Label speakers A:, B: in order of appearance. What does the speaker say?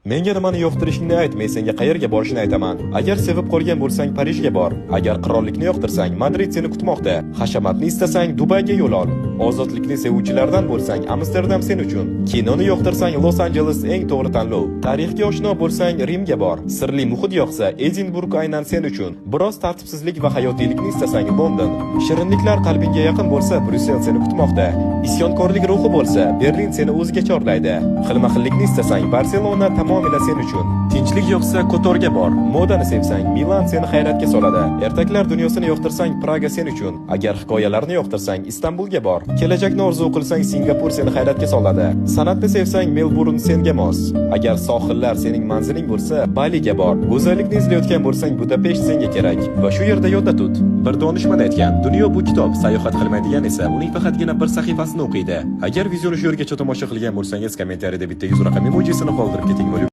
A: Menga nimani yoqtirishingni ayt, men senga qayerga borishni aytaman. Agar sevib qolgan bo'lsang, Parijga bor. Agar qirollikni yoqtirsang, Madrid seni kutmoqda. Hashamatni istasang, Dubayga yo'l ol. Ozodlikni sevuvchilardan bo'lsang, Amsterdam sen uchun. Kinoni yoqtirsang, Los Anjeles eng to'g'ri tanlov. Tarixga oshno bo'lsang, Rimga bor. Sirli muhit yoqsa, Edinburg aynan sen uchun. Biroz tartibsizlik va hayotiylikni istasang, London. Shirinliklar qalbingga yaqin bo'lsa, Bryussel seni kutmoqda. Isyonkorlik ruhi bo'lsa, Berlin seni o'ziga chorlaydi. Xilma-xillikni istasang, Barselona tamomila sen uchun. Tinchlik yoqsa, Kotorga bor. Modani sevsang, Milan seni hayratga soladi. Ertaklar dunyosini yoqtirsang, Praga sen uchun. Agar hikoyalarni yoqtirsang, Istanbulga bor. Kelajakni orzu qilsang, Singapur seni hayratga soladi. San'atni sevsang, Melburn senga mos. Agar sohillar sening manziling bo'lsa, Baliga bor. Go'zallikni izlayotgan bo'lsang, Budapesht senga kerak. Va shu yerda yodda tut. Bir donishmand aytgan: "Dunyo bu kitob, sayohat qilmaydigan esa uning faqatgina bir sahifasini o'qiydi." Agar videoni shu yergacha tomosha qilgan bo'lsangiz, kommentariyada bitta 100 raqam emojisini qoldirib keting va